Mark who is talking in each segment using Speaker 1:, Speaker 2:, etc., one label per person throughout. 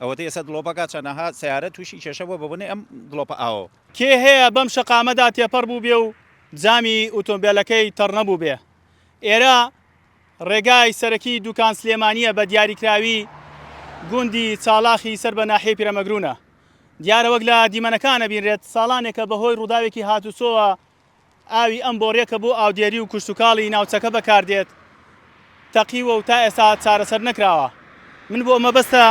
Speaker 1: ئەوەتەی ئێستا دڵۆپەکە چەنەها سەیارە تووشی کێشە بووە بەبۆنەی ئەم دڵۆپە ئاوەوە.
Speaker 2: کێ هەیە بەم شەقامەدا تێپەڕ بووبێ و جامی ئوتۆمبێلەکەی تەڕ نەبووبێ؟ ئێرە ڕێگای سەرەکی دوکان سلێمانییە بە دیاریکراوی گوندی چاڵاخی سەر بە ناحیەی پیرەمەگرونە. دیارە وەک لە دیمەنەکان ئەبینرێت ساڵانێکە بەهۆی ڕووداوێکی هاتوچۆوە ئاوی ئەم بۆڕیە کە بۆ ئاودێری و کشتوکاڵی ناوچەکە بەکاردێت تەقیوە و تا ئێستا چارەسەر نەکراوە. من بۆ مەبەستە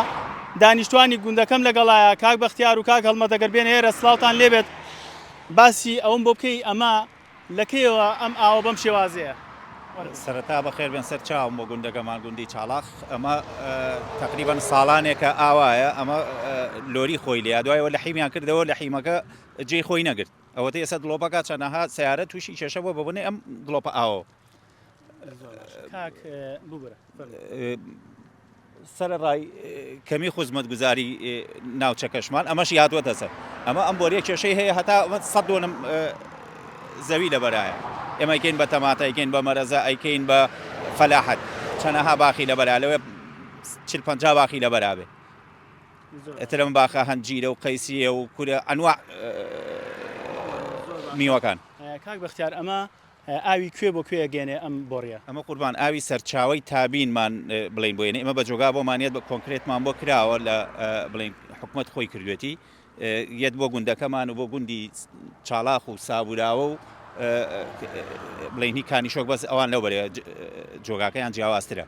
Speaker 2: دانیشتوانی گوندەکەم لەگەڵایە کاک بەختیار و کاک هەڵمەت ئەگەر بێنە ئێرە سڵاوتان لێبێت باسی ئەوەم بۆ بکەی ئەمە لە کەیەوە ئەم ئاوە بەم شێوازەیە؟
Speaker 1: سەرەتا بەخێر بێن سەر چاوم بۆ گوندەکەمان گوندی چاڵاخ ئەمە تقریبان ساڵانێکە ئاوایە ئەمە لۆری خۆی لێ دوایەوە لە حیمیان کردەوە لە حیمەکە جێی خۆی نەگرت ئەوەتەی ئێستا دڵۆپەکە چەنەها سەیارە تووشی کێشە بووە بەبۆنەی ئەم دڵۆپە ئاوەوە.
Speaker 2: کاک ببورە
Speaker 1: سەرەڕای کەمی خزمەتگوزاری ناوچەکەشمان ئەمەشی هاتووەتە سەر ئەمە ئەم بۆریە کێشەی هەیە هەتا سە دۆنم زەوی لەبەرایە ئێمە ئەیکەین بە تەماتە ئەیکەین بە مەرەزە ئەیکەین بە فەلاحەت چەنەها باخی لەبەرا لەوێ چل پ باخی لەبەرا بێ ئیتر ئەم باخە هەنجیرە و قەیسیە و کورە ئەنواع میوەکان.
Speaker 2: کاک بەختیار ئەمە ئاوی کوێ بۆ کوێ ئەگەیەنێ ئەم بۆڕیە؟
Speaker 1: ئەمە قوربان ئاوی سەرچاوەی تابینمان بڵێین بۆ یەنێ ئێمە بە جۆگا بۆمان یەت بە کۆنکرێتمان بۆ کراوە لە بڵێین حکومەت خۆی کردوێتی یەت بۆ گوندەکەمان و بۆ گوندی چاڵاخ و سابوراوە و بڵێین هی کانیشۆک بەس ئەوان لەو بەرێ جۆگاکەیان جیاوازترە.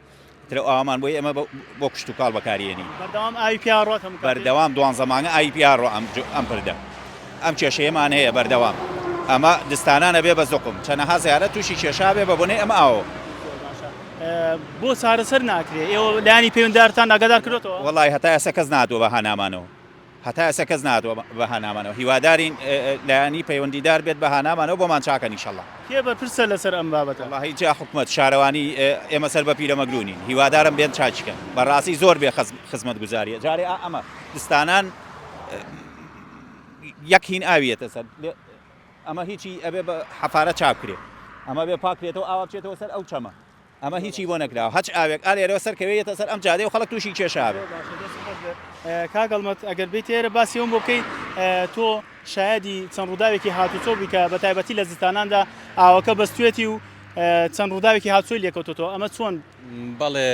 Speaker 1: تر ئەو ئاوەمان بۆی ئێمە بۆ کشتوکاڵ بەکاریێنین.
Speaker 2: بەردەوام ئاوی پیا ڕۆت هەموو کاتێک؟
Speaker 1: بەردەوام دوانزە مانگە ئاوی پیا ڕۆ ئەم پردە. ئەم کێشەیەمان هەیە بەردەوام. ئەمە دستانان ئەبێ بە زوقم. چەنەها سەیارە تووشی کێشە ئەبێ بە بۆنەی ئەم ئاوەوە.
Speaker 2: زۆر باشە. بۆ چارەسەر ناکرێ؟ ئێوە لایەنی پەیوەندیدارتان ئاگادار کردۆتەوە؟
Speaker 1: وەڵای هەتا ئێستا کەس نەهاتووە بە هانامانەوە. هەتا ئێستا کەس نەهاتووە بە هانامانەوە هیوادارین لایەنی پەیوەندیدار بێت بە هانامانەوە بۆمان چاکەن ئیشەڵا.
Speaker 2: کێ بەرپرسە لەسەر ئەم بابەتە؟
Speaker 1: وەڵاهی جا حکومەت شارەوانی ئێمە سەر بە پیرەمەگرونین هیوادارم بێن چاکی کەن بەڕاستی زۆر بێ خزمەت گوزاریە جارێ ئا ئەمە دستانان یەک هین ئاویەتە سەر ئەمە هیچی ئەبێ بە حەفارە چاک کرێ ئەمە بێ پاکرێتەوە ئاوا بچێتەوە سەر ئەو چەمە ئەمە هیچی بۆ نەکراوە هەچ ئاوێک ئا لێرەوە سەر کەوێ یەتە سەر ئەم جادەیە و خەڵک تووشی کێشە ئەبێ.
Speaker 2: زۆر باشە دەستت خۆش بێت کاک هەڵمەت ئەگەر بێیتە ئێرە باسی ئەوەم بۆ بکەی تۆ شایەدی چەند ڕووداوێکی هاتوچۆ بووی کە بە تایبەتی لە زستاناندا ئاوەکە بەستوێتی و چەند ڕووداوێکی هاتوچۆی لێکەوتۆتەوە ئەمە چۆن؟
Speaker 3: بەڵێ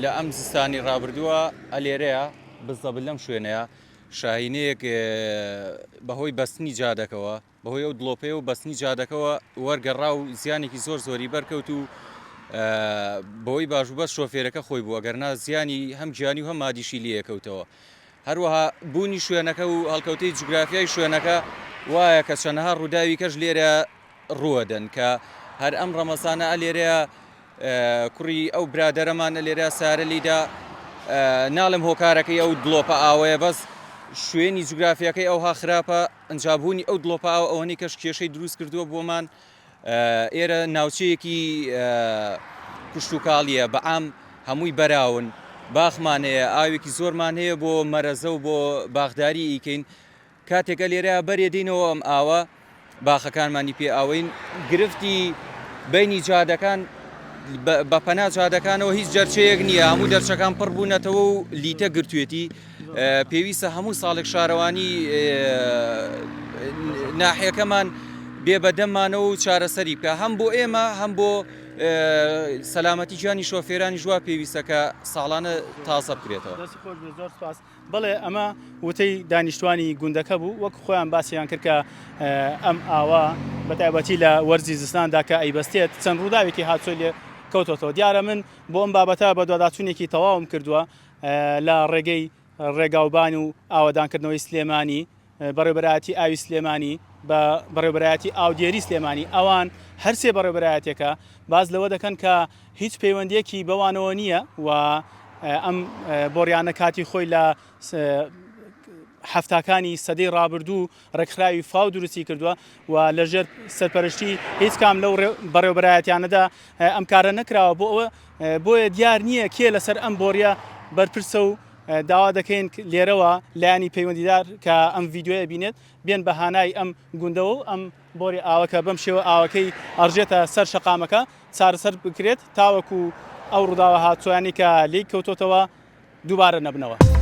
Speaker 3: لە ئەم زستانی ڕابردووە ئەلێرەیە بزەبت لەم شوێنەیە شاهینەیەک بەهۆی بەستنی جادەکەوە بەهۆی ئەو دڵۆپەیە و بەستنی جادەکەوە وەرگەڕا و زیانێکی زۆر زۆری بەرکەوت و بەوەی باش و بەس شۆفێرەکە خۆی بوو ئەگەرنا زیانی هەم گیانی و هەم مادیشی لێکەوتەوە هەروەها بوونی شوێنەکە و هەڵکەوتەی جوگرافیای شوێنەکە وایە کە چەنەها ڕووداوی کەش لێرە ڕووەدەن کە هەر ئەم ڕەمەزانە ئەلێرەیە کوڕی ئەو برادەرەمان لێرە سارە لیدا ناڵێم هۆکارەکەی ئەو دڵۆپە ئاوەیە بەس شوێنی جوگرافیەکەی ئەوها خراپە ئنجا بوونی ئەو دڵۆپە ئاوە ئەوەنەی کەش کێشەی دروست کردووە بۆمان ئێرە ناوچەیەکی کشتوکاڵیە بە عام هەمووی بەراون باخمان هەیە ئاوێکی زۆرمان هەیە بۆ مەرەزە و بۆ باخداری ئیکەین کاتێکە لێرە بەرێ دێینەوە ئەم ئاوە باخەکانمانی پێ ئاوەین گرفتی بینی جادەکان بە پەنا جادەکانەوە هیچ دەرچەیەک نییە هەموو دەرچەکان پڕ بوونەتەوە و لیتە گرتوێتی پێویستە هەموو ساڵێک شارەوانی ناحیەکەمان بێ بەدەممانەوە و چارەسەری بکە هەم بۆ ئێمە هەم بۆ سەلامەتی گیانی شۆفێرانی ژوا پێویستە کە ساڵانە تازە بکرێتەوە.
Speaker 2: زۆر سپاس. بەڵێ ئەمە وتەی دانیشتوانی گوندەکە بوو وەک خۆیان باسیان کرد کە ئەم ئاوە بە تایبەتی لە وەرزی زستاندا کە ئەیبەستێت چەند ڕووداوێکی هاتوچۆی لێ کەوتۆتەوە دیارە من بۆ ئەم بابەتە بەدواداچوونێکی تەواوم کردووە لە ڕێگەی ڕێگاوبان و ئاوەدانکردنەوەی سلێمانی، بەڕێوبەرایەتی ئاوی سلێمانی، بە بەڕێوبەرایەتی ئاودێری سلێمانی، ئەوان هەرسێ بەڕێوبەرایەتیەکە باس لەوە دەکەن کە هیچ پەیوەندیەکی بەوانەوە نییە و ئەم بۆڕیانە کاتی خۆی لە حەفتاکانی سەدەی ڕابردوو ڕێکخراوی فاو دروستی کردووە و لەژێر سەرپەرشتی هیچ کام لەو بەڕێوبەرایەتیانەدا ئەم کارە نەکراوە بۆ ئەوە بۆیە دیار نییە کێ لەسەر ئەم بۆریە بەرپرسە و داوا دەکەین لێرەوە لایەنی پەیوەندیدار کە ئەم ڤیدیۆیە بینێت بێن بە هانای ئەم گوندەوە و ئەم بۆری ئاوەکە بەم شێوە ئاوەکەی ئەڕژێتە سەر شەقامەکە چارەسەر بکرێت تاوەکو ئەو ڕووداوە هاتوچۆیانەی کە لێی کەوتۆتەوە دووبارە نەبنەوە.